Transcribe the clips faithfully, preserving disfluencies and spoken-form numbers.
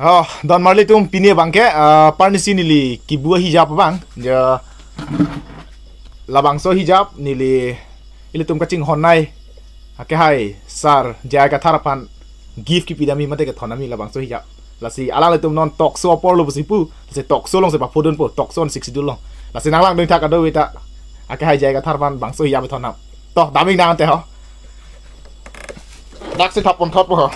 Oh, don marli atum, pini abangke, ah, parnisi neli kebu ahijap abang. Ja, labangso ahijap neli ilitum kachinghon nai. Akehai sir J I Kathar aphan gift kepi dam-i mate kethon dam-i labangso ahijap. Lasi alanglitum non talk show apor lo pusi pu. Lasi talk show alongsi paphodunpo, talk show on Sixth Schedule along. Lasi nanglangdun tha kadokave ta. Akehai J I Kathar aphan bangso ahijap ethon dam. To, dam-ik nang ante ho. Daksi thap pon thot po ho.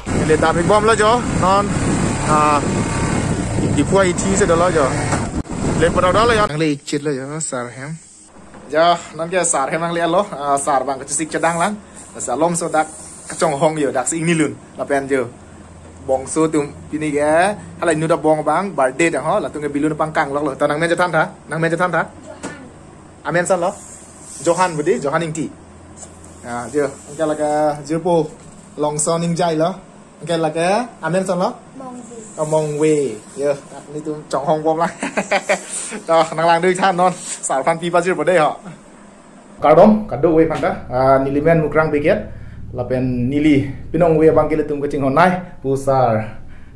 Neli dam-ik bomlo jo, non, ah, Diphu ahithi si dolo jo. Le pada dolo jo. Nangle-ikchit lo jo, sir hem. Jo, nonke sir hem nangle-lo, ah, sir abang kachesik chedang lang. Lasi alomso dak kachonghong jo, daksi ingnilun. Lapen jo, bongso atum pini ke, hala inut abong abang, birthday dak ho, latum ke balloon pangkang loklo. To nangmen chethan tha, nangmen chethan tha. Amen san lo? Johan budi, Johan Ingti. Ah, jo, anke lake jirpo Longson Ingjai lo. Anke lake amen san lo? Mongve. Oh, Mongve. Jo, nelitum chonghong bom lang. To, nanglangdun tha non. Sir aphan pi pajirpo dei ho. Kardom, kadokave aphanta. Ah, neli men Mukrang Bey Kiat. Lapen neli pinong ave abangke ilitum kachinghon nai. Pu sir.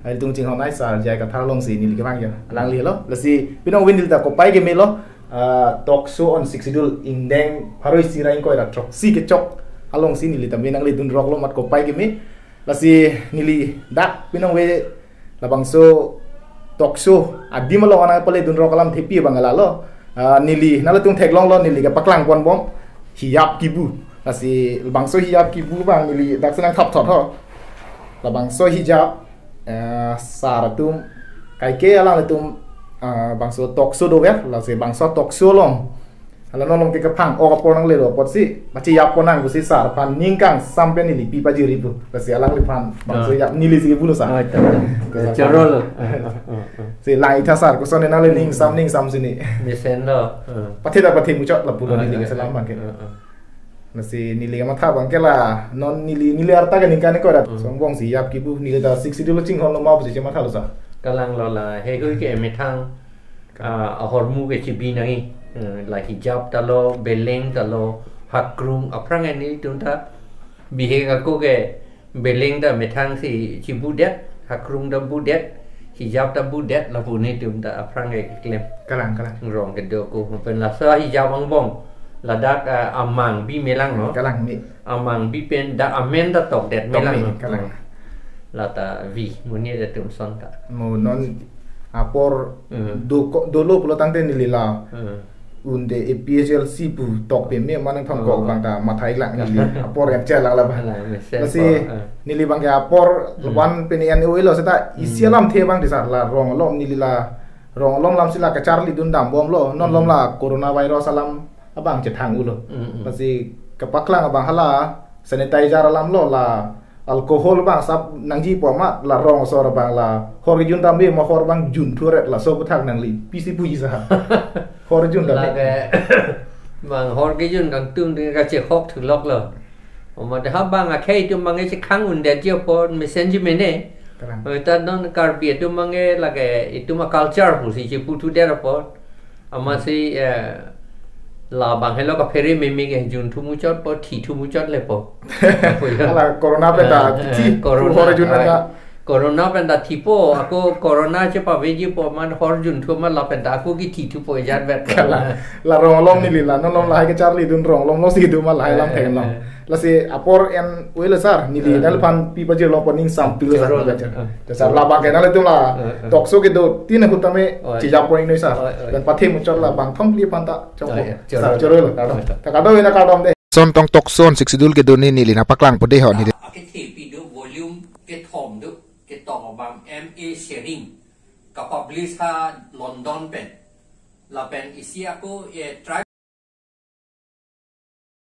Ah, ilitum chinghon nai sir J I Kathar alongsi neli kevang jo. Alangli lo. Lasi pinong ave neli ta kopai keme lo. Ah, talk show on Sixth Schedule ingdeng pharo isi ra ingkoi ra throksi kechok alongsi neli ta me nangledun rok lo amat kopai keme. Lasi neli dak pinong ave labangso talk show adim along nangpaledun rok alamthepi abang lalo. Ah, neli nanglitum theklonglo neli kepaklang pon bom ahijap kebu. Lasi labangso ahijap kebu abang neli daksi nangthap thot ho. Labangso ahijap, eh, sir atum kaike alanglitum, ah, bangso talk show dover, lasi bangso talk show along. Hala non along ke kephang-ok apor nanglelo apotsi, pachejap pon nang pusi sir aphan ning kangsam pen neli pi pajirpo. Lasi alangliphan bangso Ah. ahijap nelisi kebu lo sir. Ah, ta, ta. Ke sir Choro aphan. Lo. Ah, ah, ah, ah. Si lang-ik tha sir, koson nangli ningsam ningsam si ne. Mesen lo. Ah. Pathe ta pathe muchot lapu lo Ah, neli ah, keselam ah, abangke. Ah, ah. Lasi neli kematha abangke la, non neli, neli arta ke ningkan ingkoi ra Hmm. songbong si ahijap kebu, neli ta Sixth Schedule lo chinghon lo ma pusi chematha lo sir. Kalang lo la, heihui ke methang, ah, ahormu ke chibi nangji, eh, la ahijap ta lo, beleng ta lo, hakrung, aphrang ke nelitum ta, bihek ako ke beleng ta methang si chibudet, hakrung ta budet, ahijap ta budet, lapu nelitum ta aphrang ke keklem. Kalang, kalang. Rong kedo ako, pen laso ahijap angbong, ladak, ah, amang bi melang lo. Kalang me. Amang bi pen dak amen ta tokdet Tok melang me, lo. Kalang. Hmm. Lata vi, monit atum ason ta. Mo non apor Hmm. do ko, dolo pulo tangte neli la. Hmm. Unde A P H L C pu tok peme mane thon Oh. kok abang ta mathai lang neli. Apor yang chelak la ba. Alang, mesen Lasi po, eh. neli abangke apor Hmm. wan pene an oi lo seta isi Hmm. alamthe abang di sir la rong alom neli la rong alom alamsi la kacharlidun dam bomlo. Non alom Hmm. la coronavirus alam abang chethang-o lo. Hmm, hmm. Lasi kepaklang abang hala sanitizer alam lo la alcohol abang sap nangjipo amat la rong asor abang la hor kejun dam be ma hor abang junthu ret laso aputhak nangli pisi puji sa. Hor jun dam be. Lake bang hor kejun kangtung de kachehok thulok lo. Oma de ha bang akhei atum bang chekhang-un-edetji apot mesenji mene. Kalang. Oh, ta non Karbi atum bang lake itum a-culture pusi cheputhudet apot. Amatsi, eh, labang helo kaphere meme ke junthu muchotpo, thithu muchot lepo. Apo ya. Hala corona pen ta Eh, eh, thi, corona, hor jun ah, ta. Corona pen ta thipo, ako corona chepavejipo amat hor junthu amat lapen ta ako kethithupo ejat vet. Kalang. La rong alom neli la, non alom lahai kacharlidun rong alom lo si kedo amat lahai Eh, alamthe eh, no. eh. Lasi apor en oi lo sir, neli Eh. nangliphan pi pajirlo pu ningsam pilo sir. Choro lo. Sir, labang ke nanglitum la Eh, eh. talk show kedo tin ahut tame Oh, chejap pon-ik noi sir. Oh, oh. Pen pathe muchot la bang thom phli aphan ta chong Oh, po. ya. Sir, Choro. choro lo, kardom. Oh, ya. Ta kadokave ta kardom de. Son tong talk show on Sixth Schedule kedo ne neli nangpaklangpo dei ho neli. Akethepi do, volume kethom do, ketong abang M A Sering, kapublish ha London pen. Lapen isi ako, eh, tribe